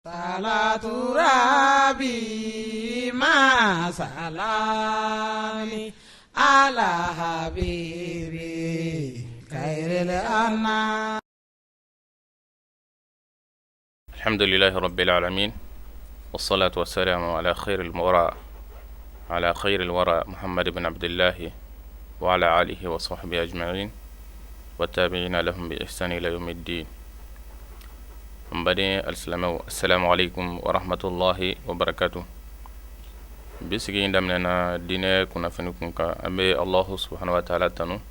Salatu rabi ma salami ala habibi khairil anam. الحمد لله رب العالمين والصلاة والسلام على خير الورى على خير الورى محمد بن عبد الله وعلى آله وصحبه أجمعين والتابعين لهم بإحسان إلى يوم الدين An baden alisilamɛw assalamu alaikum wa rahmatullahi wa barakatuh bi sigi in daminɛna diinɛ kunnafoni kun kan an bɛ Allahu subahana wa taala tanu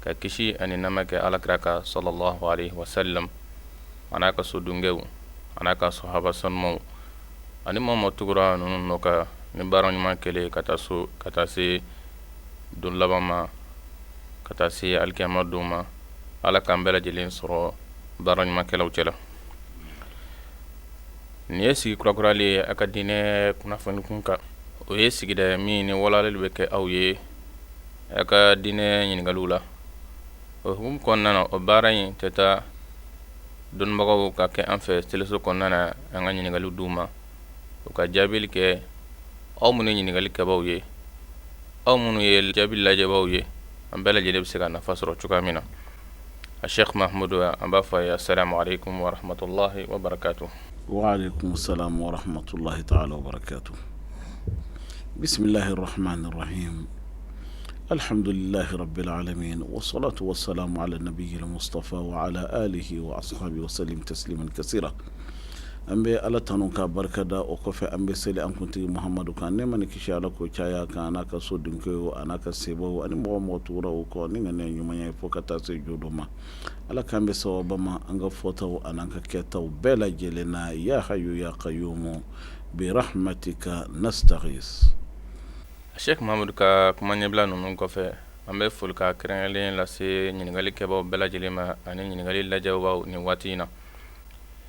ka kisi ani nɛɛma kɛ alakira kan sallallahu alaihi wa sallam a n'a ka so dungew a n'a ka sahaba sanumaw ani maa o maa tugura ninnu nɔ kan ni baara ɲuman kɛlen ka taa so ka taa se don laban ma ka taa se alikiyama don ma ala k'an bɛɛ lajɛlen sɔrɔ baara ɲumankɛlaw cɛla nin ye sigi kurakuralen ye a ka diinɛ kunnafoni kun kan o ye sigida min ni walali bɛ kɛ aw ye a ka diinɛ ɲininkaliw la o hukumu kɔnɔna na o baara in tɛ taa dɔnnibagaw ka kɛ an fɛ teleso kɔnɔna na an ka ɲininkaliw d'u ma u ka jaabili kɛ aw minnu ye ɲininkali kɛbaaw ye aw minnu ye jaabi lajɛbaaw ye an bɛɛ lajɛlen bɛ se ka nafa sɔrɔ cogoya min na a Sheikh Mahmudu an b'a fɔ a ye assalamu alaikum wa rahmatullahi wa barakatuh. Wa alaikum salam wa rahmatullahi ta'ala wa barakatuh. Bismillahir rahmanir rahim. Alhamdulillahi rabbil alamin wa salatu wa salamu ala nabiyyil mustafa wa ala alihi wa ashabihi wa sallim tasliman kaseera. An bɛ Ala tanu k'a barikada o kɔfɛ an bɛ seli an kuntigi Muhamadu kan nɛɛma ni kisi Ala k'o caya a kan a n'a ka so dunkew a n'a ka sebaw ani mɔgɔ o mɔgɔ tugura u kɔ ni ŋaniya ɲumanya ye fo ka taa se jɔdon ma Ala k'an bɛn sawaba ma an ka fɔtaw an'an ka kɛtaw bɛɛ lajɛlen na ya hayu ya kayumu bi rahmatika nastaghis. Sheikh Mahamudu ka kuma ɲɛbila ninnu kɔfɛ an bɛ folikan kɛrɛnkɛrɛnlen lase ɲininkali kɛbaaw bɛɛ lajɛlen ma ani ɲininkali lajɛbaaw nin waati in na.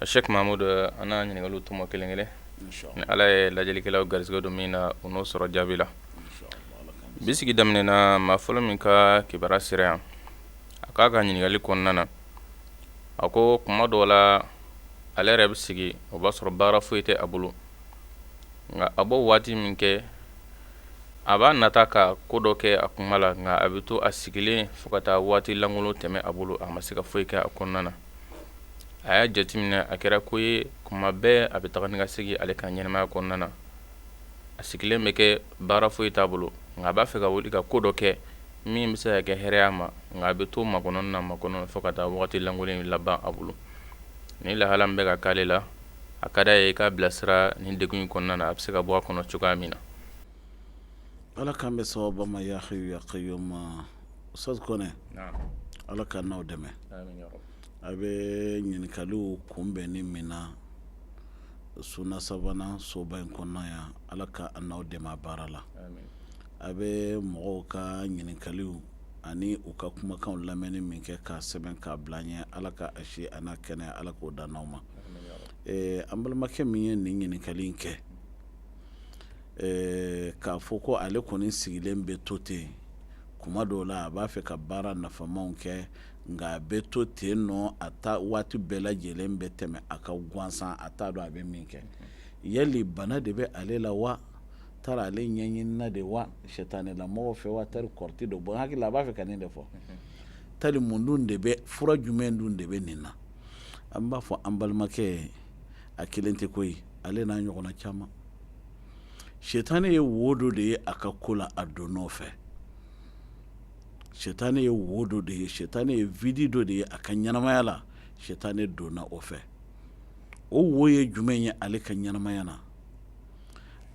Sheikh Mahamudu an na ɲininkaliw tɔmɔ kelen kelen ni Ala ye lajɛlikɛlaw garisɛgɛ don min na u n'o sɔrɔ jaabi la bi sigi daminɛna maa fɔlɔ min ka kibaruya sera yan a k'a ka ɲininkali kɔnɔna na a ko kuma dɔw la ale yɛrɛ bɛ sigi o b'a sɔrɔ baara foyi tɛ a bolo nka a b'o waati min kɛ a b'a nata ka ko dɔ kɛ a kuma la nka a bɛ to a sigilen fo ka taa waati lankolon tɛmɛ a bolo a ma se ka foyi kɛ a kɔnɔna na a y'a jateminɛ a kɛra ko ye kuma bɛɛ a bɛ taga ni ka segin ale ka ɲɛnamaya kɔnɔna na a sigilen bɛ kɛ baara foyi t'a bolo nka a b'a fɛ ka wuli ka ko dɔ kɛ min bɛ se ka kɛ hɛrɛ a ma nka a bɛ to makɔnɔ na makɔnɔ fo ka taa waati lankolon laban a bolo ni lahala min bɛ ka k'ale la a ka d'a ye k'a bilasira nin degun in kɔnɔna na a bɛ se ka bɔ a kɔnɔ cogoya min na. Ala k'an bɛn sawaba ma ya hayu ya kayumu Ustaz Kɔnɛ Ala k'an n'aw dɛmɛ a bɛ ɲininkaliw kunbɛnni min na sunna sabanan soba in kɔnɔna yan Ala ka an n'aw dɛmɛ a baara la a bɛ mɔgɔw ka ɲininkaliw ani u ka kumakanw lamɛnni min kɛ k'a sɛbɛn k'a bila an ɲɛ Ala ka a si a n'a kɛnɛya Ala k'o d'an n'aw ma an balimakɛ min ye nin ɲininkali in kɛ k'a fɔ ko ale kɔni sigilen bɛ to ten kuma dɔw la a b'a fɛ ka baara nafamaw kɛ nka a bɛ to ten nɔ a ta waati bɛɛ lajɛlen bɛ tɛmɛ a kan gansan a t'a dɔn a bɛ min kɛ yali bana de bɛ ale la wa tari ale ɲɛɲinina de wa sɛtanɛlamɔgɔw fɛ wa tari kɔrɔti don bon hakili la a b'a fɛ ka nin de fɔ tari mun dun de bɛ fura jumɛn dun de bɛ nin na an b'a fɔ an balimakɛ a kelen tɛ koyi ale n'a ɲɔgɔnna caman sitanɛ ye wo dɔ de ye a ka ko la a donn'o fɛ sitanɛ ye wo dɔ de ye sitanɛ ye vide dɔ de ye a ka ɲɛnamaya la sitanɛ donna o fɛ o wo ye jumɛn ye ale ka ɲɛnamaya na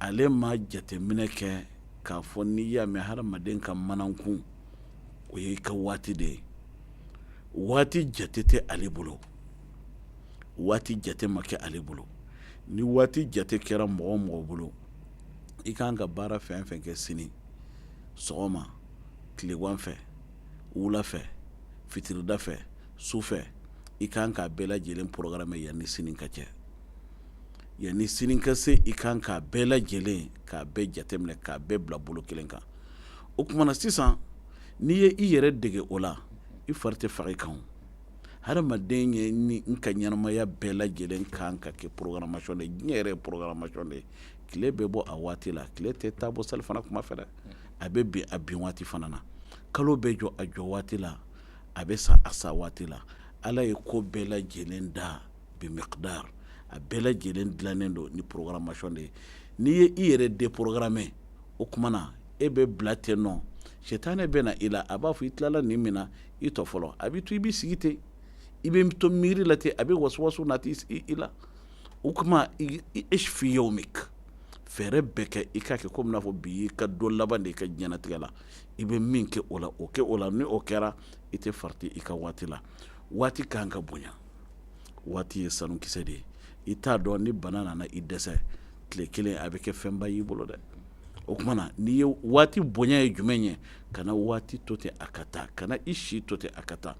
ale ma jateminɛ kɛ k'a fɔ n'i y'a mɛn hadamaden ka manankun o ye i ka waati de ye waati jate tɛ ale bolo waati jate ma kɛ ale bolo ni waati jate kɛra mɔgɔ o mɔgɔ bolo i ka kan ka baara fɛn fɛn kɛ sini sɔgɔma tilegan fɛ wula fɛ fitirida fɛ su fɛ i ka kan k'a bɛɛ lajɛlen programme yanni sini ka cɛ yanni sini ka se i kan k'a bɛɛ lajɛlen k'a bɛɛ jateminɛ k'a bɛɛ bila bolo kelen kan o tuma na sisan n'i ye i yɛrɛ dege o la i fari tɛ faga i kan. Hadamaden ye ni n ka ɲɛnamaya bɛɛ lajɛlen kan ka kɛ programmation de ye. Diɲɛ yɛrɛ ye programmation de ye. Tile bɛ bɔ a waati la, tile tɛ taa bɔ salifana kuma fɛ dɛ, a bɛ bin a bin waati fana na. Kalo bɛ jɔ a jɔ waati la, a bɛ sa a sa waati la. Ala ye ko bɛɛ lajɛlen da bi miqdar, a bɛɛ lajɛlen dilannen don ni programmation de ye. N'i ye i yɛrɛ déprogrammer, o tuma na e bɛ bila ten nɔ, sitanɛ bɛ na i la, a b'a fɔ i tilala nin min na, i tɔ fɔlɔ a bɛ to i bɛ sigi ten, i bɛ to miiri la ten, a bɛ wasuwasu nati i la. O tuma ish fi yawmik, fɛɛrɛ bɛɛ kɛ i k'a kɛ komi n'a fɔ bi y'i ka don laban de i ka diɲɛnatigɛ la. I bɛ min kɛ o la, o kɛ o la. Ni o kɛra, i tɛ farati i ka waati la. Waati kan ka bonya, waati ye sanukisɛ de ye. I t'a dɔn ni bana nana i dɛsɛ tile kelen, a bɛ kɛ fɛnba y'i bolo dɛ. O tuma na n'i ye waati bonya ye jumɛn ye? Kana waati to ten a ka taa, kana i si to ten a ka taa.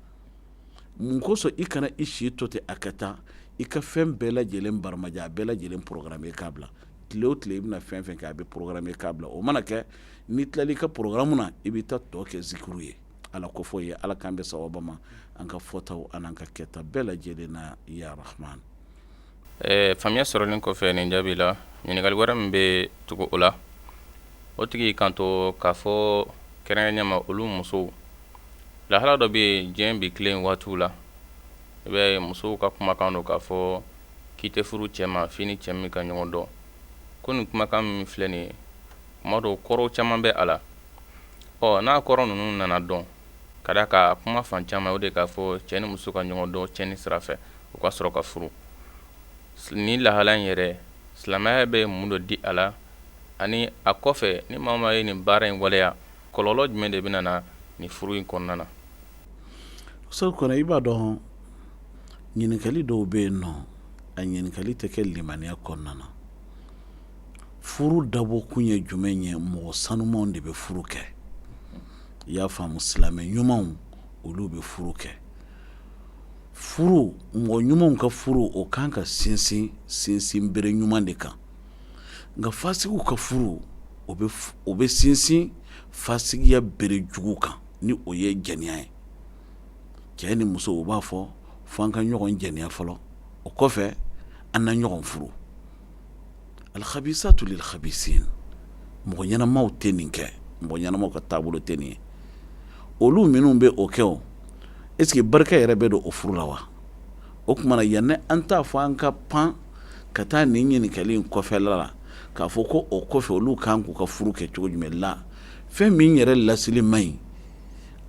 Mun kosɔn i kana i si to ten a ka taa? I ka fɛn bɛɛ lajɛlen baramaja, a bɛɛ lajɛlen programme k'a bila. Tile o tile i bɛna fɛn fɛn kɛ, a bɛ programme k'a bila. O mana kɛ, n'i tilala i ka programme na, i bɛ taa tɔ kɛ zikiru ye, Ala kofɔ ye. Ala k'an bɛn sawaba ma an ka fɔtaw an'an ka kɛta bɛɛ lajɛlen na, ya Rahman. Faamuya sɔrɔlen kɔfɛ nin jaabi la, ɲininkali wɛrɛ min bɛ tugu o la, o tigi kanto k'a fɔ kɛrɛnkɛrɛnnenya ma olu musow lahala dɔ bɛ yen diɲɛ bi tile waatiw la, i bɛ musow ka kumakan don k'a fɔ k'i tɛ furu cɛ ma f'i ni cɛ min ka ɲɔgɔn dɔn. Ko nin kumakan min filɛ nin ye, kuma dɔw kɔrɔw caman bɛ a la. Ɔ n'a kɔrɔ ninnu nana dɔn, ka d'a kan kuma fan caman o de k'a fɔ cɛ ni muso ka ɲɔgɔn dɔn cɛni sira fɛ, u ka sɔrɔ ka furu. Ni lahala in yɛrɛ, silamɛya bɛ mun dɔ di a la? Ani a kɔfɛ, ni maa maa ye nin baara in waleya, kɔlɔlɔ jumɛn de bɛna na nin furu in kɔnɔna na? So kɔnɔ, i b'a dɔn ɲininkali dɔw bɛ yen nɔ, a ɲininkali tɛ kɛ limaniya kɔnɔna na. Furu dabɔkun ye jumɛn ye? Mɔgɔ sanumanw de bɛ furu kɛ, i y'a faamu? Silamɛ ɲumanw, olu bɛ furu kɛ. Furu, mɔgɔ ɲumanw ka furu, o kan ka sinsin sinsin bere ɲuman de kan. Nka fasigiw ka furu, o bɛ sinsin fasigiya bere jugu kan, ni o ye jɛnɛya ye. Cɛ ni muso, u b'a fɔ fo an ka ɲɔgɔn jɛnɛya fɔlɔ, o kɔfɛ an na ɲɔgɔn furu. Alkhabisatu lilkhabisin, mɔgɔ ɲɛnamaw tɛ nin kɛ, mɔgɔ ɲɛnamaw ka taabolo tɛ nin ye. Olu minnu bɛ o kɛ, o est ce que barika yɛrɛ bɛ don o furu la wa? O tuma na, yanni an t'a fɔ an ka pan ka taa nin ɲininkali in kɔfɛla la, k'a fɔ ko o kɔfɛ olu kan k'u ka furu kɛ cogo jumɛn la, fɛn min yɛrɛ lasili man ɲi,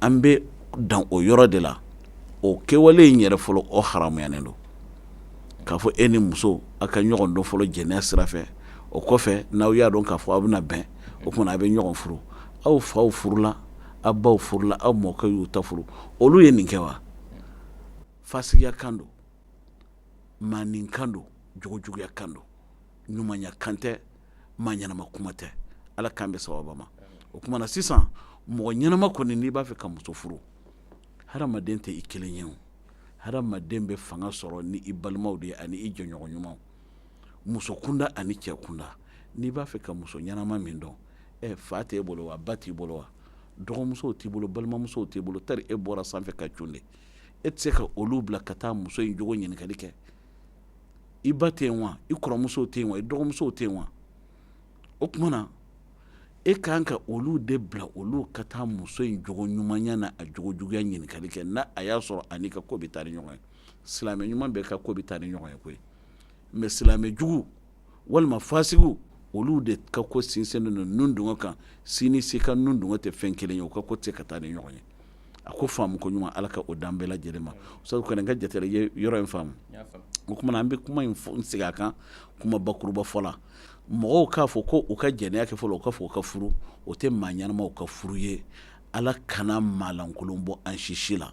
an bɛ dan o yɔrɔ de la. O kɛwale in yɛrɛ fɔlɔ, o haramuyanen don. K'a fɔ e ni muso aw ka ɲɔgɔn dɔn fɔlɔ jɛnɛya sira fɛ, o kɔfɛ n'aw y'a dɔn k'a fɔ aw bɛna bɛn, o tuma a bɛ ɲɔgɔn furu. Aw faw furula, aw baw furula, aw mɔkɛ y'u ta furu, olu ye nin kɛ wa? Fasigiya kan don, maanin kan don, jogojuguya kan don, ɲumanya kan tɛ, maa ɲɛnama kuma tɛ. Ala k'an bɛn sawaba ma. O tuma na sisan, mɔgɔ ɲɛnama kɔni, n'i b'a fɛ ka muso furu, hadamaden tɛ i kelen ye o. Hadamaden bɛ fanga sɔrɔ ni i balimaw de ye ani i jɛɲɔgɔn ɲumanw, muso kunda ani cɛ kunda. N'i b'a fɛ ka muso ɲɛnama min dɔn, ɛ fa t'e bolo wa, ba t'i bolo wa, dɔgɔmusow t'i bolo, balimamusow t'i bolo, tari e bɔra sanfɛ ka cun de, e tɛ se ka olu bila ka taa muso in jogo ɲininkali kɛ? I ba tɛ yen wa, i kɔrɔmusow tɛ yen wa, i dɔgɔmusow tɛ yen wa? O tuma na e kan ka olu de bila, olu ka taa muso in jogo ɲumanya n'a jogo juguya ɲininkali kɛ, n'a a y'a sɔrɔ ani ka ko bɛ taa ni ɲɔgɔn ye. Silamɛ ɲuman bɛɛ ka ko bɛ taa ni ɲɔgɔn ye koyi, mais silamɛ jugu walima fasigiw, olu de ka ko sinsinnen don nun dungɔ kan. Si ni si ka nun dungɔ tɛ fɛn kelen ye, u ka ko tɛ se ka taa ni ɲɔgɔn ye. A ko faamu ko ɲuman, Ala ka o d'an bɛɛ lajɛlen ma. Sabu kɔni n ka jate la, i ye yɔrɔ in faamu. O tuma na an bɛ kuma in segin a kan kuma bakuruba fɔ la. Mɔgɔw k'a fɔ ko u ka jɛnɛya kɛ fɔlɔ, u ka fɔ u ka furu, o tɛ maa ɲɛnamaw ka furu ye. Ala kana maalankolon bɔ an si si la.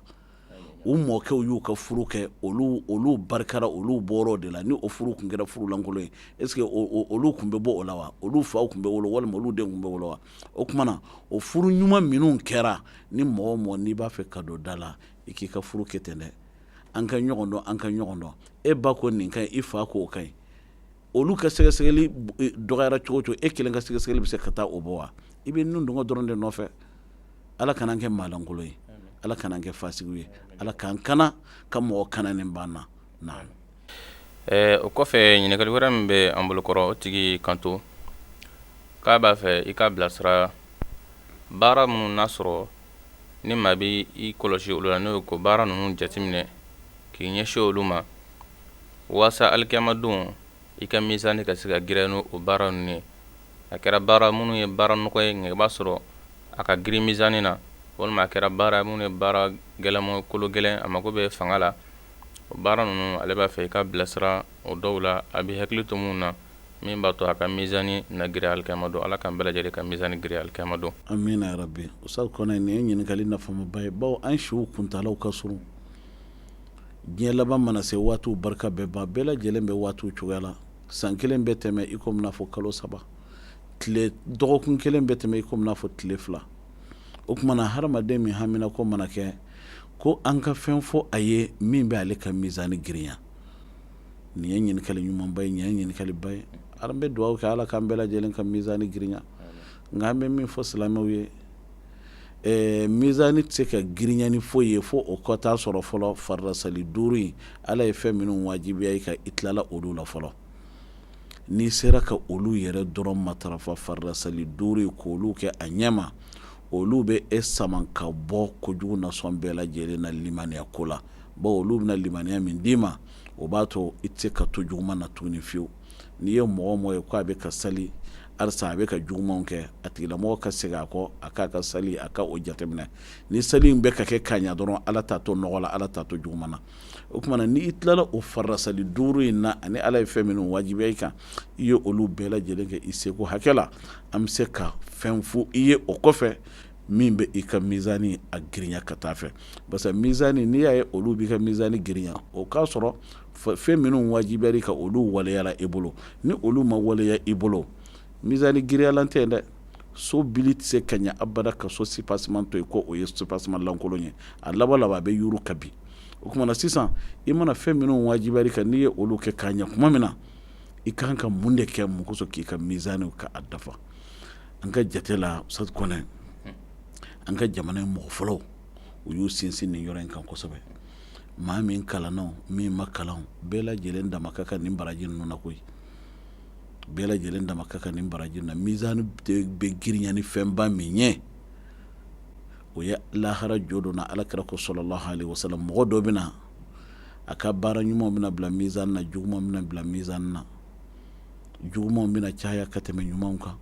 U mɔkɛw y'u ka furu kɛ, olu barikara, olu bɔra o de la. Ni o furu tun kɛra furu lankolon ye, est-ce que olu tun bɛ bɔ o la wa? Olu faw tun bɛ wolo walima olu denw tun bɛ wolo wa? O tuma na o furu ɲuman minnu kɛra, ni mɔgɔ o mɔgɔ n'i b'a fɛ ka don da la, i k'i ka furu kɛ ten dɛ. An ka ɲɔgɔn dɔn, an ka ɲɔgɔn dɔn. E ba ko nin ka ɲi, i fa ko o ka ɲi. Olu ka sɛgɛsɛgɛli dɔgɔyara cogo o cogo, e kelen ka sɛgɛsɛgɛli bɛ se ka taa o bɔ wa? I bɛ nun dungɔ dɔrɔn de nɔfɛ. Ala kana an kɛ maalankolon ye. Ala kana an kɛ fasigiw ye, Ala k'an kana ka mɔgɔ kananen b'an na. Naam. O kɔfɛ, ɲininkali wɛrɛ min bɛ an bolokɔrɔ, o tigi kanto k'a b'a fɛ i k'a bilasira baara minnu n'a sɔrɔ ni maa bɛ i kɔlɔsi olu la, n'o ye ko baara ninnu jateminɛ k'i ɲɛsin olu ma, waasa alikiyama don i ka mizani ka se ka girinya n'o o baara ninnu ye. A kɛra baara minnu ye baara nɔgɔ ye, nka i b'a sɔrɔ a ka girin mizani na, walima a kɛra baara minnu ye baara gɛlɛn, kolo gɛlɛn, a mako bɛ fanga la, o baara ninnu, ale b'a fɛ i k'a bilasira o dɔw la, a bɛ hakili to minnu na, min b'a to a ka mizani na girinya alikiyama don. Ala k'an bɛɛ lajɛlen ka mizani girinya alikiyama don. Amina yarabi. Ustaz Kɔnɛ, nin ye ɲininkali nafamaba ye, bawo an siw kuntaalaw ka surun. Diɲɛ laban mana se, waatiw barika bɛɛ ban, bɛɛ lajɛlen bɛ waatiw cogoya la. San kelen bɛ tɛmɛ i komi n'a fɔ kalo 3, tile dɔgɔkun kelen bɛ tɛmɛ i komi n'a fɔ tile 2. O tuma na, hadamaden min hamina ko mana kɛ ko an ka fɛn fɔ a ye min bɛ ale ka mizani girinya, nin ye ɲininkali ɲumanba ye, nin ye ɲininkaliba ye. An bɛ dugawu kɛ Ala k'an bɛɛ lajɛlen ka mizani girinya. Nka an bɛ min fɔ silamɛw ye, mizani tɛ se ka girinya ni foyi ye fo o ka taa sɔrɔ fɔlɔ faridasali 5 in, Ala ye fɛn minnu wajibiya i kan, i tilala olu la fɔlɔ. N'i sera ka olu yɛrɛ dɔrɔn matarafa, faridasali 5 in, k'olu kɛ a ɲɛma, olu bɛ e sama ka bɔ kojugu nasɔn bɛɛ lajɛlen na limaniya ko la, bawo olu bɛna limaniya min d'i ma, o b'a to i tɛ se ka to juguman na tuguni fiyewu. N'i ye mɔgɔ o mɔgɔ ye ko a bɛ ka sali halisa a bɛ ka jugumanw kɛ, a tigilamɔgɔ ka segin a kɔ, a k'a ka sali, a ka o jateminɛ. Ni sali in bɛ ka kɛ ka ɲɛ dɔrɔn, Ala t'a to nɔgɔ la, Ala t'a to juguman na. O tuma na, ni i tilala o faridasali 5 in na, ani Ala ye fɛn minnu wajibiya i kan, i ye olu bɛɛ lajɛlen kɛ i seko hakɛ la, an bɛ se ka fɛn fɔ i ye o kɔfɛ min bɛ i ka mizani a girinya ka taa fɛ. Parce que mizani, n'i y'a ye olu b'i ka mizani girinya, o k'a sɔrɔ fɛn minnu wajibiyara i kan, olu waleyara i bolo. Ni olu ma waleya i bolo, mizani girinyalan tɛ yen dɛ. So bili tɛ se ka ɲɛ abada ka so soubassement to yen ko o ye soubassement lankolon ye. A laban laban, a bɛ yuru ka bin. O tuma na sisan, i mana fɛn minnu wajibiyara i kan, n'i ye olu kɛ k'a ɲɛ tuma min na, i kan ka mun de kɛ mun kosɔn k'i ka mizani ka a dafa? An ka jate la, Ustaz Kɔnɛ, an ka jamana in mɔgɔ fɔlɔw, u y'u sinsin nin yɔrɔ in kan kosɛbɛ. Maa min kalanna, min ma kalan, bɛɛ lajɛlen dama ka kan nin baraji ninnu na koyi. Bɛɛ lajɛlen dama ka kan nin baraji na. Mizani bɛ girinya ni fɛnba min ye, o ye lahara jɔ don na, Ala kira ko salalahu alayihi wasalam, mɔgɔ dɔ bɛ na, a ka baara ɲumanw bɛna bila mizani na, jugumanw bɛna bila mizani na, jugumanw bɛna caya ka tɛmɛ ɲumanw kan.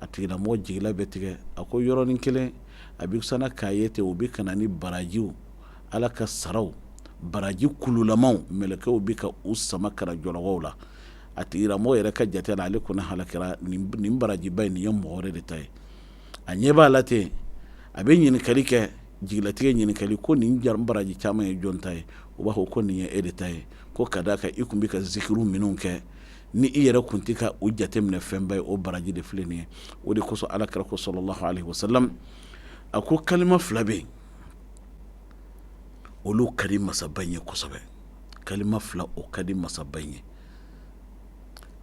A tigilamɔgɔ jigila bɛ tigɛ. A ko yɔrɔnin kelen a bɛ sana k'a ye ten, u bɛ ka na ni barajiw, Ala ka saraw, baraji kululamaw, mɛlɛkɛw bɛ ka u sama ka na jɔlɔkɔw la. A tigilamɔgɔ yɛrɛ ka jate la, ale kɔni halakira, nin barajiba in, nin ye mɔgɔ wɛrɛ de ta ye. A ɲɛ b'a la ten, a bɛ ɲininkali kɛ, jigilatigɛ ɲininkali, ko nin baraji caman ye jɔn ta ye? U b'a fɔ ko nin ye e de ta ye, ko ka d'a kan i tun bɛ ka zikiru minnu kɛ ni i yɛrɛ tun tɛ ka u jateminɛ fɛnba ye, o baraji de filɛ nin ye. O de kosɔn Ala kira ko salalahu alayihi wasalam, a ko kalima 2 bɛ yen, olu ka di masaba in ye kosɛbɛ. Kalima 2, o ka di masaba in ye.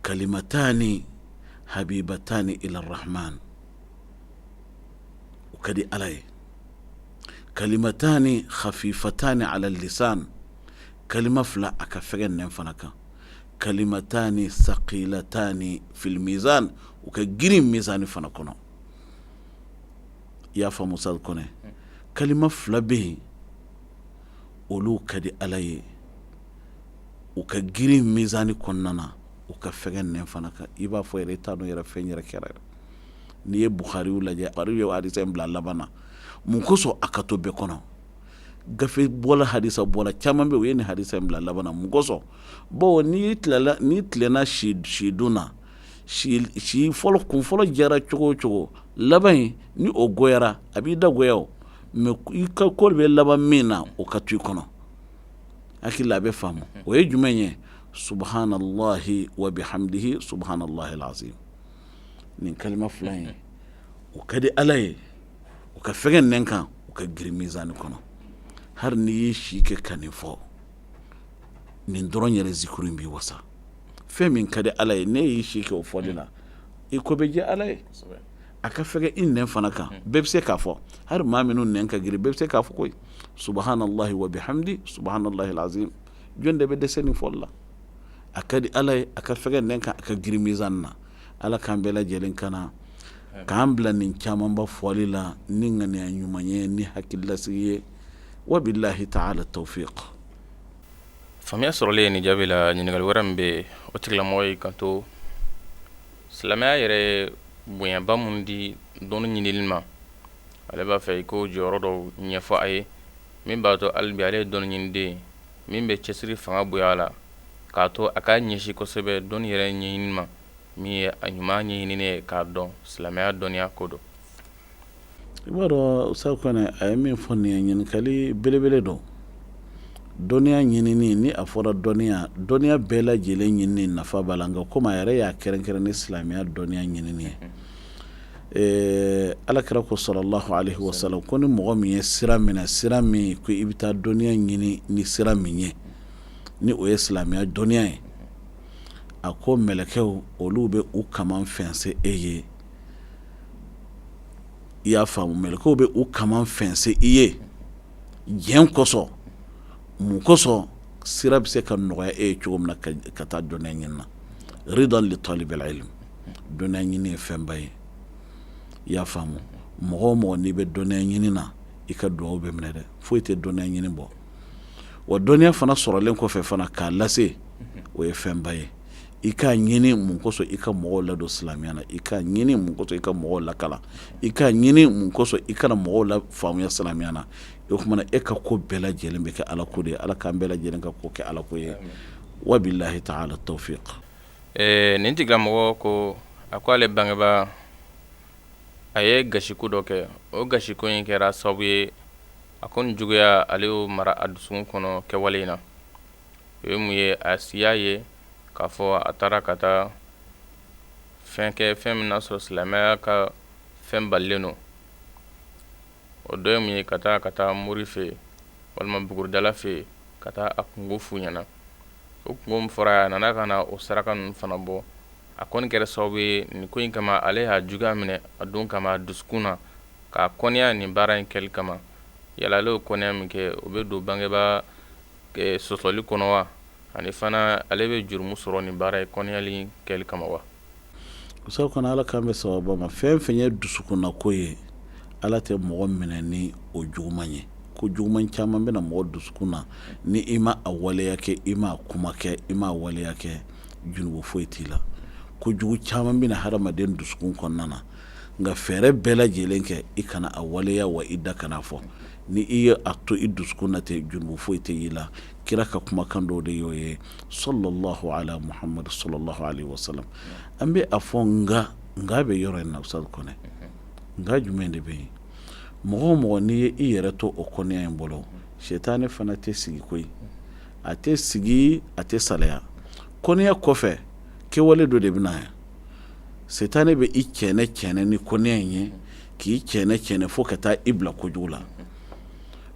Kalimatani habibatani ila rahman, o ka di Ala ye. Kalimatani khafifatani ala lisan, kalima 2, a ka fɛgɛn nɛn fana kan. Kalimatani sakilatani fil mizan, u ka girin mizani fana kɔnɔ. I y'a faamu, Ustaz Kɔnɛ? Kalima 2 bɛ yen, olu ka di Ala ye, u ka girin mizani kɔnɔna na, u ka fɛgɛn nɛn fana kan. I b'a fɔ yɛrɛ, i t'a dɔn yɛrɛ fɛn yɛrɛ kɛra. N'i ye Bukhariw lajɛ, Bukhari ye hadisa in bila laban na mun kosɔn? A ka to bɛɛ kɔnɔ. Gafe bɔla, hadisa bɔla caman bɛ, u ye nin hadisa in bila laban na mun kosɔn? Bon, n'i tilala, n'i tilenna si sidun na, si fɔlɔ kun fɔlɔ jɛra cogo o cogo, laban in ni o goyara, a b'i da goya o, mais i ka ko bɛ laban min na, o ka to i kɔnɔ. Hakili la a bɛ faamu. O ye jumɛn ye? Subhanallahi wa bihamdihi subhanallahi alazim. Nin kalima 2 in, o ka di Ala ye, u ka fɛgɛn nɛn kan, u ka girin mizani kɔnɔ. Hali n'i y'i si kɛ ka nin fɔ, nin dɔrɔn yɛrɛ zikuru in b'i wasa. Fɛn min ka di Ala ye, ne y'i si kɛ o fɔli la, i ko bɛ diya Ala ye. A ka fɛgɛ i nɛn fana kan, bɛɛ bɛ se k'a fɔ, hali maa minnu nɛn ka girin, bɛɛ bɛ se k'a fɔ koyi, subahanallahi wa bihamdi subahanallahi alazim. Jɔn de bɛ dɛsɛ nin fɔli la? A ka di Ala ye a ka fɛgɛ nɛn kan, a ka girin mizan na. Ala k'an bɛɛ lajɛlen kana k'an bila nin camanba fɔli la ni ŋaniya ɲuman ye, ni hakililasigi ye. Wabilahi taala tawfiq. Faamuya sɔrɔlen nin jaabi la, ɲininkali wɛrɛ min bɛ yen, o tigilamɔgɔ y'i kanto, silamɛya yɛrɛ ye bonyaba min di dɔnni ɲinili ma, ale b'a fɛ i k'o jɔyɔrɔ dɔw ɲɛfɔ a ye min b'a to hali bi ale ye dɔnni ɲiniden ye min bɛ cɛsiri fanga bonya a la k'a to a ka ɲɛsin kosɛbɛ dɔnni yɛrɛ ɲɛɲini ma, min ye a ɲuman ɲɛɲininen ye k'a dɔn silamɛya dɔnniya ko don. I b'a dɔn Ustaz Kɔnɛ, a ye min fɔ nin ye ɲininkali belebele don. Dɔnniya ɲinini, ni a fɔra dɔnniya, dɔnniya bɛɛ lajɛlen ɲinini nafa b'a la, nka komi a yɛrɛ y'a kɛrɛnkɛrɛn ni silamɛya dɔnniya ɲinini ye, ala kira ko salalahu alehi wasalam ko ni mɔgɔ min ye sira minɛ, sira min ko i bɛ taa dɔnniya ɲini ni sira min ye, ni o ye silamɛya dɔnniya ye, a ko mɛlɛkɛw olu bɛ u kaman fɛnsɛ e ye. I y'a faamu, mɛlɛkɛw bɛ u kaman fɛnsɛ i ye diɲɛ kosɔn. Mun kosɔn? Sira bɛ se ka nɔgɔya e ye cogo min na ka taa dɔnniya ɲini na. Ridan li talibil ilm, dɔnniya ɲini ye fɛnba ye. I y'a faamu, mɔgɔ o mɔgɔ n'i bɛ dɔnniya ɲini na, i ka dugawu bɛ minɛ dɛ. Foyi tɛ dɔnniya ɲini bɔ. Wa dɔnniya fana sɔrɔlen kɔfɛ fana k'a lase, o ye fɛnba ye. I k'a ɲini mun kosɔn? I ka mɔgɔw ladon silamɛya na. I k'a ɲini mun kosɔn? I ka mɔgɔw lakalan. I k'a ɲini mun kosɔn? I kana mɔgɔw la faamuya silamɛya na. O tuma na e ka ko bɛɛ lajɛlen bɛ kɛ Ala ko de ye. Ala k'an bɛɛ lajɛlen ka ko kɛ Ala ko ye. Wabilahi taala tawfiq. Nin tigilamɔgɔ ko a ko ale bangebaa a ye gasiko dɔ kɛ. O gasiko in kɛra sababu ye a ko nin juguya ale y'o mara a dusukun kɔnɔ kɛwale in na. O ye mun ye? A siya ye k'a fɔ a taara ka taa fɛn kɛ, fɛn min n'a sɔrɔ silamɛya ka fɛn balilen don. O dɔ ye mun ye? Ka taa mori fɛ yen walima buguridala fɛ yen, ka taa a kunko f'u ɲɛna. O kunko min fɔra, a nana ka na o saraka ninnu fana bɔ. A kɔni kɛra sababu ye nin ko in kama, ale y'a juguya minɛ a don kama a dusukun na k'a kɔniya nin baara in kɛli kama. Yala ale y'o kɔniya min kɛ, o bɛ don bangebaa sɔsɔli kɔnɔ wa? Ani fana ale bɛ jurumu sɔrɔ nin baara ye kɔniyali kɛli kama wa? Ustaz Kɔnɛ, Ala k'an bɛ sababa ma. Fɛn fɛn ye dusukunnako ye, Ala tɛ mɔgɔ minɛ ni o juguman ye. Ko juguman caman bɛna mɔgɔ dusukun na, ni i ma a waleya kɛ, i ma kuma kɛ, i ma waleya kɛ, jurumu foyi t'i la. Kojugu caman bɛna hadamaden dusukun kɔnɔna na, nka fɛɛrɛ bɛɛ lajɛlen kɛ i kana a waleya, wa i da kana fɔ. Ni i ye a to i dusukun na ten, jurumu foyi tɛ i la. Kira ka kumakan dɔw de y'o ye, sallallahu ala Muhammad sallallahu alaihi wasallam. An bɛ a fɔ nka nka bɛ yɔrɔ in na, Ustaz Kɔnɛ. Nka jumɛn de bɛ yen? Mɔgɔ o mɔgɔ n'i ye i yɛrɛ to o kɔniya in bolo, sitanɛ fana tɛ sigi koyi, a tɛ sigi, a tɛ salaya. Kɔniya kɔfɛ, kɛwale dɔ de bɛ na yan. Sitanɛ bɛ i cɛnɛ cɛnɛ ni kɔniya in ye, k'i cɛnɛ cɛnɛ fo ka taa i bila kojugu la.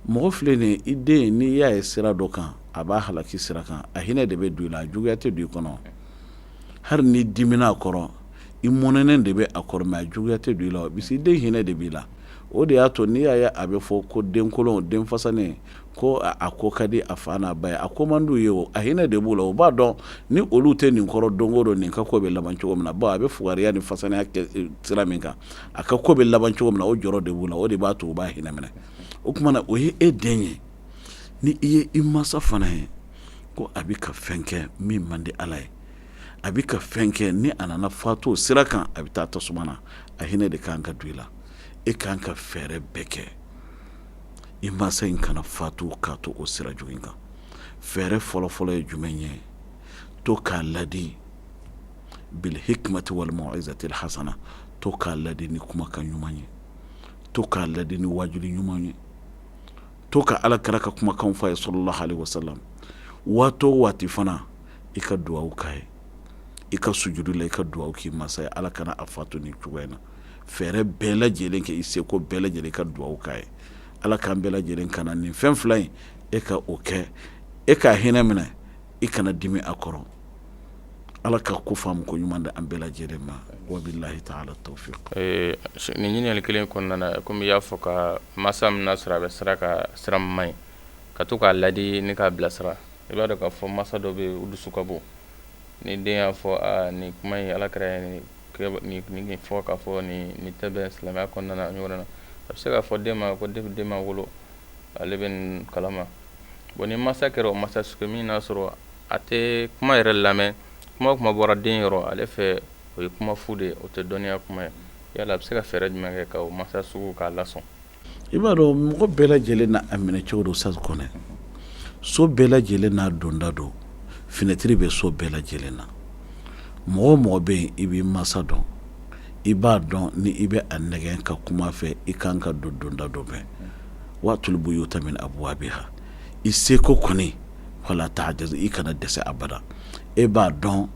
Mɔgɔ filɛ nin ye, i den, n'i y'a ye sira dɔ kan, a b'a halaki sira kan, a hinɛ de bɛ don i la, a juguya tɛ don i kɔnɔ. Hali n'i dimina a kɔrɔ, i mɔnɛnen de bɛ a kɔrɔ, mais a juguya tɛ don i la, parce que i den hinɛ de b'i la. O de y'a to n'i y'a ye a bɛ fɔ ko denkolon, den fasanen, ko a ko ka di a fa n'a ba ye, a ko man d'u ye o, a hinɛ de b'u la. U b'a dɔn ni olu tɛ nin kɔrɔ, don o don nin ka ko bɛ laban cogo min na. Bon, a bɛ fugariya ni fasanenya kɛ sira min kan, a ka ko bɛ laban cogo min na, o jɔrɔ de b'u la. O de b'a to u b'a hinɛ minɛ. O tuma na, o ye e den ye. Ni i ye i mansa fana ye ko a bɛ ka fɛn kɛ min man di Ala ye, a bɛ ka fɛn kɛ ni a nana fatu o sira kan, a bɛ taa tasuma na, a hinɛ de kan ka don i la. E kan ka fɛɛrɛ bɛɛ kɛ i mansa in kana fatu k'a to o sira jugu in kan. Fɛɛrɛ fɔlɔfɔlɔ ye jumɛn ye? To k'a ladi bil hikmati wal mau'izatil hasana. To k'a ladi ni kumakan ɲuman ye, to k'a ladi ni wajuli ɲuman ye, to ka Ala kira ka kumakan fɔ a ye sallallahu alaihi wasallam. Waati o waati fana, i ka dugawu k'a ye, i ka sujudu la, i ka dugawu k'i masa ye, Ala kana a fatu nin cogoya in na. Fɛɛrɛ bɛɛ lajɛlen kɛ, i seko bɛɛ lajɛlen, i ka dugawu k'a ye. Ala k'an bɛɛ lajɛlen kana nin fɛn fila in, e ka o kɛ, e k'a hinɛ minɛ, i kana dimi a kɔrɔ. Ala ka ko faamu ko ɲuman di an bɛɛ lajɛlen ma. Wabilahi taala tawfiq. Nin ɲininkali kelen kɔnɔna na, komi i y'a fɔ ka masa min n'a sɔrɔ a bɛ sira kan, sira min man ɲi, ka to k'a ladi ni k'a bilasira. I b'a dɔn k'a fɔ masa dɔ bɛ yen, u dusu ka bon. Ni den y'a fɔ aa nin kuma in, Ala kira ye nin nin fɔ, k'a fɔ nin tɛ bɛn silamɛya kɔnɔna na, ɲɔgɔn na, a bɛ se k'a fɔ den ma ko depuis den ma wolo, ale bɛ nin kalama. Bon, ni masa kɛra o masa sugu min n'a sɔrɔ a tɛ kuma yɛrɛ lamɛn, kuma o kuma bɔra den yɔrɔ, ale fɛ o ye kuma fu de ye, o tɛ dɔnniya kuma ye, yala a bɛ se ka fɛɛrɛ jumɛn kɛ ka o masa sugu k'a lasɔn? I b'a dɔn, mɔgɔ bɛɛ lajɛlen n'a a minɛ cogo don. Sasi kɔnɛ, so bɛɛ lajɛlen n'a donda don, finɛtiri bɛ so bɛɛ lajɛlen na. Mɔgɔ o mɔgɔ bɛ yen, i b'i masa dɔn, i b'a dɔn ni i bɛ a nɛgɛn ka kuma fɛ, i kan ka don donda dɔ fɛ. Waatul buyuta min abwabiha, i seko kɔni, wala ta'jazu, i kana dɛsɛ abada. E b'a dɔn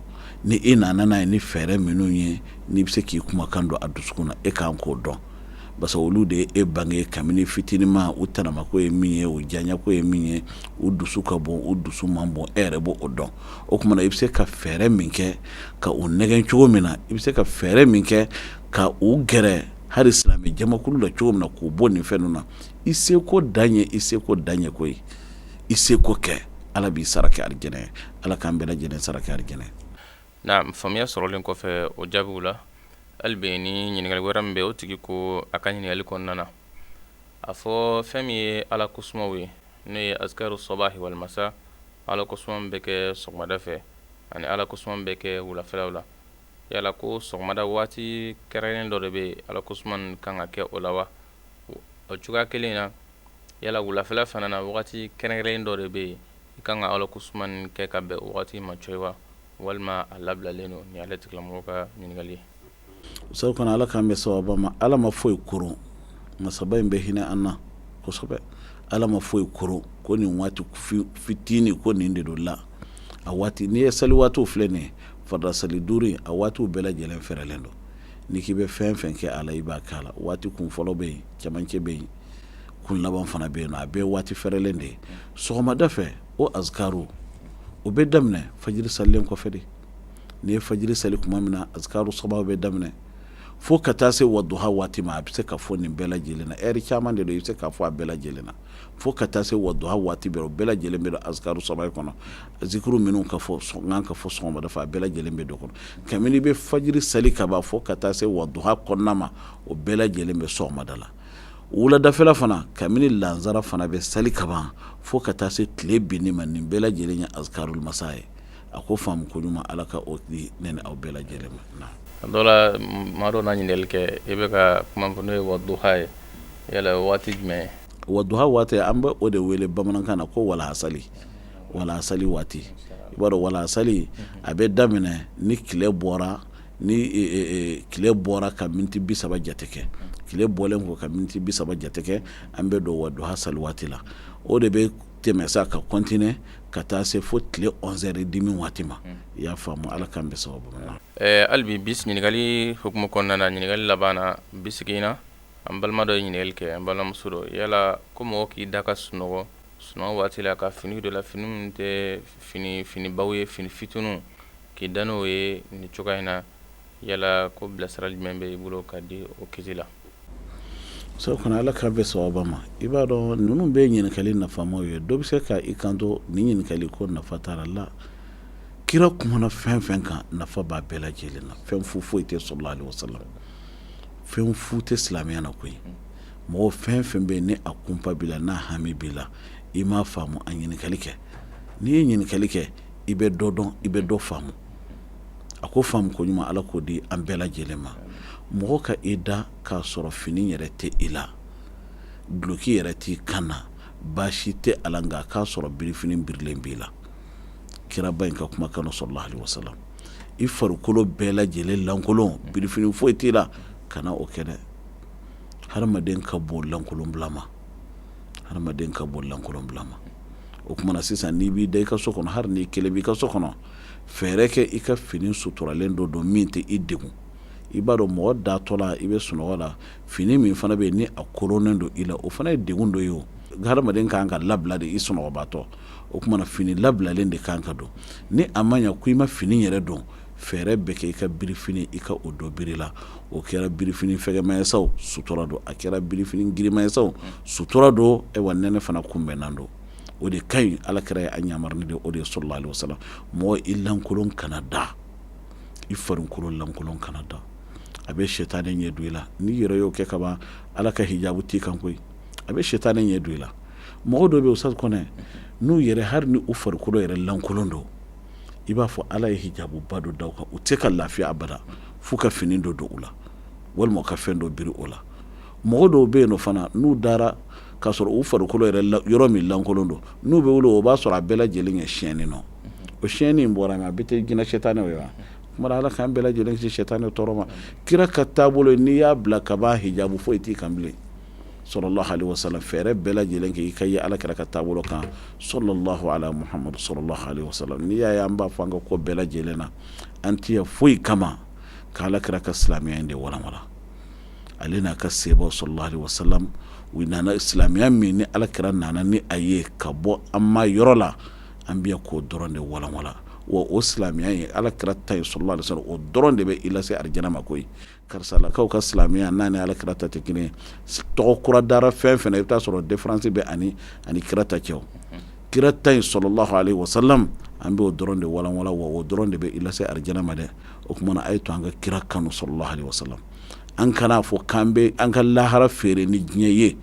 ni i nana n'a ye ni fɛɛrɛ minnu ye, n'i bɛ se k'i kumakan don a dusukun na, e kan k'o dɔn, parce que olu de ye e bange kabini fitininma. U tanamako ye min ye, u diyanyako ye min ye, u dusu ka bon, u dusu man bon, e yɛrɛ b'o dɔn. O tuma na, i bɛ se ka fɛɛrɛ min kɛ ka u nɛgɛn cogo min na, i bɛ se ka fɛɛrɛ min kɛ ka u gɛrɛ hali silamɛ jamakulu la cogo min na, k'u bɔ nin fɛn ninnu na, i seko dan ye, i seko dan ye koyi. I seko kɛ, Ala b'i sara kɛ arijɛnɛ ye. Ala k'an bɛɛ lajɛlen sara kɛ arijɛnɛ ye. Naam, faamuya sɔrɔlen kɔfɛ o jaabiw la, hali bi ni ɲininkali wɛrɛ min bɛ, o tigi ko a ka ɲininkali kɔnɔna na, a fɔ fɛn min ye Ala kosumaw ye, n'o ye azkaru sabahi wal masa, Ala kosuma min bɛ kɛ sɔgɔmada fɛ ani Ala kosuma min bɛ kɛ wulafɛlaw la, yala ko sɔgɔmada waati kɛrɛnkɛrɛnnen dɔ de bɛ yen, Ala kosuma ninnu kan ka kɛ o la wa? O cogoya kelen na, yala wulafɛla fana na, wagati kɛrɛnkɛrɛnnen dɔ de bɛ yen, i kan ka Ala kosuma ninnu kɛ ka bɛn o wagati ma cogo wa, walima a labilalen don? Nin y'ale tigilamɔgɔ ka ɲininkali ye. Sabu kɔnɔ, Ala k'an bɛn sawaba ma. Ala ma foyi koron. Masaba in bɛ hinɛ an na kosɛbɛ. Ala ma foyi koron ko nin waati fitinin, ko nin de don la. A waati, n'i ye sali waatiw filɛ nin ye, farida sali 5 in, a waatiw bɛɛ lajɛlen fɛrɛlen don. N'i k'i bɛ fɛn fɛn kɛ a la, i b'a kɛ a la. Waati kun fɔlɔ bɛ yen, cɛmancɛ bɛ yen, kun laban fana bɛ yen nɔ. A bɛɛ waati fɛrɛlen de ye. Sɔgɔmada fɛ, o azikaru, o bɛ daminɛ fajiri salilen kɔfɛ de. N'i ye fajiri sali tuma min na, azikaru sabahu bɛ daminɛ fo ka taa se waduha waati ma. A bɛ se ka fɔ nin bɛɛ lajɛlen na, ɛri caman de don, i bɛ se k'a fɔ a bɛɛ lajɛlen na fo ka taa se waduha waati bɛɛ. O bɛɛ lajɛlen bɛ don azikaru sabahi kɔnɔ. Zikuru minnu ka fɔ kan ka fɔ sɔgɔmada fɛ, a bɛɛ lajɛlen bɛ don kɔnɔ. Kabini i bɛ fajiri sali ka ban fo ka taa se waduha kɔnɔna ma, o bɛɛ lajɛlen bɛ sɔgɔmada la. Wuladafɛla fana, kabini lansara fana bɛ sali ka ban fo ka taa se tile binni ma, nin bɛɛ lajɛlen ye azkarul masa ye. A ko faamu ko ɲuman, Ala ka o di ne ni aw bɛɛ lajɛlen ma. A dɔ la, maa dɔ na ɲininkali kɛ, i bɛ ka kuma fɔ n'o ye waduha ye, yala o waati jumɛn ye? Waduha waati, an bɛ o de wele bamanankan na ko walahasali, walahasali waati. I b'a dɔn, walahasali a bɛ daminɛ ni tile bɔra, ni tile bɔra ka miniti 30 jate kɛ. Tile bɔlen kɔ ka miniti 30 jate kɛ, an bɛ don waduha sali waati la. O de bɛ tɛmɛ sa ka continuer ka taa se fo tile 11h30 waati ma. I y'a faamu? Ala k'an bɛn sababu ma. Hali bi bi ɲininkali hukumu kɔnɔna na, ɲininkali laban na bi sigi in na, an balima dɔ ye ɲininkali kɛ, an balimamuso dɔ, yala ko mɔgɔ k'i da ka sunɔgɔ, sunɔgɔ waati la, ka fini dɔ la, fini min tɛ fini finibaw ye, fini fitininw, k'i da n'o ye nin cogoya in na, yala ko bilasirali jumɛn bɛ i bolo ka di o kiti la? So kɔnɔ, Ala k'a bɛn sawaba ma. I b'a dɔn, ninnu bɛɛ ye ɲininkali nafamaw ye. Dɔ bɛ se ka i kanto nin ɲininkali ko nafa t'a la. Kira kumana fɛn fɛn kan, nafa b'a bɛɛ lajɛlen na. Fɛn fu foyi tɛ, sallallahu alaihi wasallam. Fɛn fu tɛ silamɛya na koyi. Mɔgɔ fɛn fɛn bɛ yen, ni a kunpa b'i la, n'a hami b'i la, i m'a faamu, a ɲininkali kɛ. N'i ye ɲininkali kɛ, i bɛ dɔ dɔn, i bɛ dɔ faamu. A ko faamu ko ɲuman, Ala k'o di an bɛɛ lajɛlen ma. Mɔgɔ ka i da k'a sɔrɔ fini yɛrɛ tɛ i la, duloki yɛrɛ t'i kan na, baasi tɛ a la, nka k'a sɔrɔ birifini birilen b'i la. Kiraba in ka kumakan don, sallallahu alaihi wasallam. I farikolo bɛɛ lajɛlen lankolon, birifini foyi t'i la, kana o kɛ dɛ. Hadamaden ka bon lankolonbila ma, hadamaden ka bon lankolonbila ma. O tuma na sisan, n'i b'i da i ka so kɔnɔ, hali n'i kelen b'i ka so kɔnɔ, fɛɛrɛ kɛ i ka fini suturalen dɔ don min tɛ i degun. I b'a dɔn, mɔgɔ datɔ la, i bɛ sunɔgɔ la, fini min fana bɛ yen ni a koronnen don i la, o fana ye degun dɔ ye. O Hadamaden kan ka labila de i sunɔgɔbaatɔ. O tuma na fini labilalen de kan ka don. Ni a ma ɲɛ ko i ma fini yɛrɛ don, fɛɛrɛ bɛɛ kɛ i ka birifini, i ka o dɔ biri la. O kɛra birifini fɛgɛma ye sa o, sutura don. A kɛra birifini girinma ye sa o, sutura don. Ayiwa, nɛnɛ fana kunbɛnnan don. O de ka ɲi. Ala kira ye an yamaru ni de o de ye sallallahu alaihi wasallam. Mɔgɔ i lankolon kana da, i farikolo lankolon kana da, a bɛ sitanɛ ɲɛ don i la. N'i yɛrɛ y'o kɛ kaban, Ala ka hijabu t'i kan koyi. A bɛ sitanɛ ɲɛ don i la. Mɔgɔ dɔw bɛ Ustaz Kɔnɛ, n'u yɛrɛ hali ni u farikolo yɛrɛ lankolon don, i b'a fɔ Ala ye hijabuba dɔ da u kan, u tɛ se ka lafiya abada f'u ka fini dɔ don u la walima u ka fɛn dɔ biri o la. Mɔgɔ dɔw bɛ yen nɔ fana, n'u dara k'a sɔrɔ u farikolo yɛrɛ yɔrɔ min lankolon don, n'u bɛ wuli, o b'a sɔrɔ a bɛɛ lajɛlen kɛ siyɛnni nɔ. O siyɛnni in bɔra min, a bɛɛ tɛ jinɛ sitanɛw ye wa? Kuma Ala k'an bɛɛ lajɛlen kisi sitanɛ tɔɔrɔ ma. Kira ka taabolo, n'i y'a bila ka ban, hijabu foyi t'i kan bilen, sallallahu alaihi wasallam. Fɛɛrɛ bɛɛ lajɛlen kɛ i ka ye Ala kira ka taabolo kan, sallallahu ala Muhammad sallallahu alaihi wasallam. N'i y'a ye an b'a fɔ an ka ko bɛɛ lajɛlen na, an tɛ yan foyi kama ka Ala kira ka silamɛya in de walanwalan. Ale n'a ka sebaw sallallahu alaihi wasallam, u nana silamɛya min ni Ala kira nana ni a ye ka bɔ an ma yɔrɔ la, an bɛ yan k'o dɔrɔn de walanwalan. Wa o silamɛya ye Ala kira ta ye sallallahu alaihi wasallam, o dɔrɔn de bɛ i lase arijana ma koyi. Karisalakaw ka silamɛya n'a ni Ala kira ta tɛ kelen ye. Tɔgɔ kura dara fɛn fɛn na, i bɛ taa sɔrɔ différence bɛ ani kira ta cɛ. Kira ta in sallallahu alaihi wasallam, an b'o dɔrɔn de walanwalan, wa o dɔrɔn de bɛ i lase arijana ma dɛ. O tuma na a ye to an ka kira kanu sallallahu alaihi wasallam. An kana fɔ k'an bɛ an ka lahara feere ni diɲɛ ye.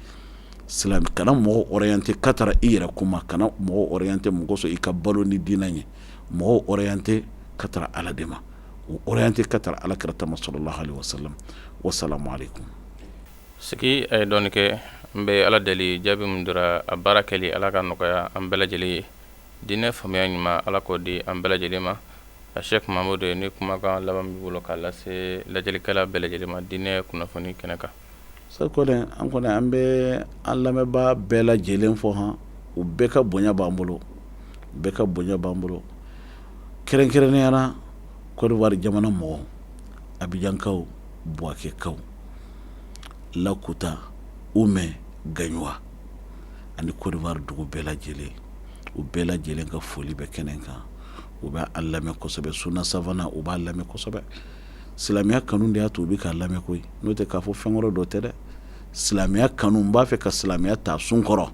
Silamɛ kana mɔgɔ orienter ka taara i yɛrɛ kuma, kana mɔgɔ orienter mɔgɔ sɔn i ka balo ni diinɛ ye. Mɔgɔ orienter ka taara Ala de ma, o orienter ka taara Ala kira ta ma sallallahu alaihi wasallam. Wasalamu alaikum. Sigi a ye dɔɔni kɛ. An bɛ Ala deli, jaabi min dira, a baara kɛli Ala ka nɔgɔya an bɛɛ lajɛlen ye. Diinɛ faamuya ɲuman, Ala k'o di an bɛɛ lajɛlen ma. A Sɛki Mahamudu, ni kumakan laban b'i bolo k'a lase lajɛlikɛla bɛɛ lajɛlen ma diinɛ kunnafoni kɛnɛ kan. Ustaz Kɔnɛ, an kɔni an bɛ an lamɛnbaa bɛɛ lajɛlen fo han, u bɛɛ ka bonya b'an bolo, u bɛɛ ka bonya b'an bolo, kɛrɛnkɛrɛnnenya la Côte d'Ivoire jamana mɔgɔw, Abijankaw, Buwakɛkaw, Lakuta, Umɛ, Gaɲuwa ani Côte d'Ivoire dugu bɛɛ lajɛlen, u bɛɛ lajɛlen ka foli bɛ kɛnɛ kan. U bɛ an lamɛn kosɛbɛ, Suna Savana, u b'a lamɛn kosɛbɛ. Silamɛya kanu de y'a to u bɛ k'a lamɛn koyi, n'o tɛ k'a fɔ fɛn wɛrɛ dɔ tɛ dɛ. Silamɛya kanu, n b'a fɛ ka silamɛya ta sun kɔrɔ,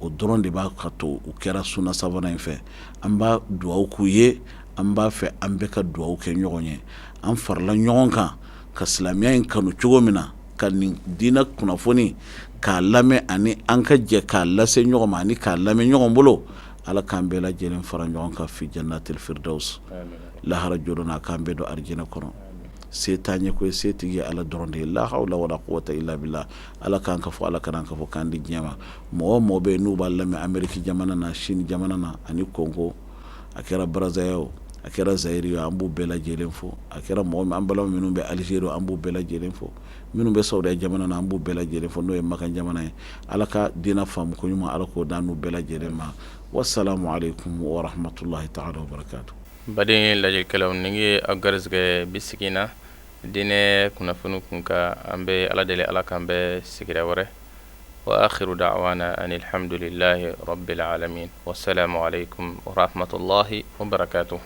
o dɔrɔn de b'a ka to u kɛra Suna Savana in fɛ. An b'a dugawu k'u ye, an b'a fɛ an bɛɛ ka dugawu kɛ ɲɔgɔn ye, an farala ɲɔgɔn kan ka silamɛya in kanu cogo min na, ka nin diinɛ kunnafoni k'a lamɛn, ani an ka jɛ k'a lase ɲɔgɔn ma, ani k'a lamɛn ɲɔgɔn bolo. Ala k'an bɛɛ lajɛlen fara ɲɔgɔn kan fi jannatil firdaus, lahara jɔdon na, a k'an bɛɛ don arijinɛ kɔnɔ. Se t'an ye koyi, setigi ye Ala dɔrɔn de ye. La hawla wala quwwata illa billah. Ala k'an ka fɔ, Ala kana an ka fɔ k'an di diɲɛ ma. Mɔgɔ o mɔgɔ bɛ yen n'u b'a lamɛn Ameriki jamana na, Chine jamana na ani Congo, a kɛra Brazza ye o, a kɛra Zaïre ye, an b'u bɛɛ lajɛlen fo. A kɛra mɔgɔ min, an balima minnu bɛ Algérie, an b'u bɛɛ lajɛlen fo. Minnu bɛ Saudiya jamana na, an b'u bɛɛ lajɛlen fo, n'o ye Makan jamana ye. Ala ka diinɛ faamu ko ɲuman, Ala k'o d'an n'u bɛɛ lajɛlen ma. Wasalamu alaikum wa rahmatullahi ta'ala wa barakatuh. Baden lajɛlikɛlaw, nin ye aw garisɛgɛ bi sigi na diinɛ kunnafoni kun kan. An bɛ Ala deli, Ala k'an bɛn sigira wɛrɛ. Wa akhiru da'wana anil hamdulillahi rabbil alamin. Wasalamu alaikum wa rahmatullahi wa barakatuh.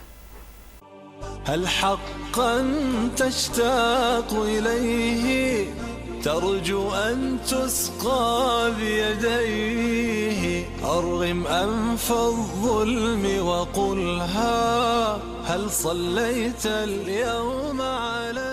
هل حقا تشتاق إليه ترجو أن تسقى بيديه أرغم أنف الظلم وقلها هل صليت اليوم عليه.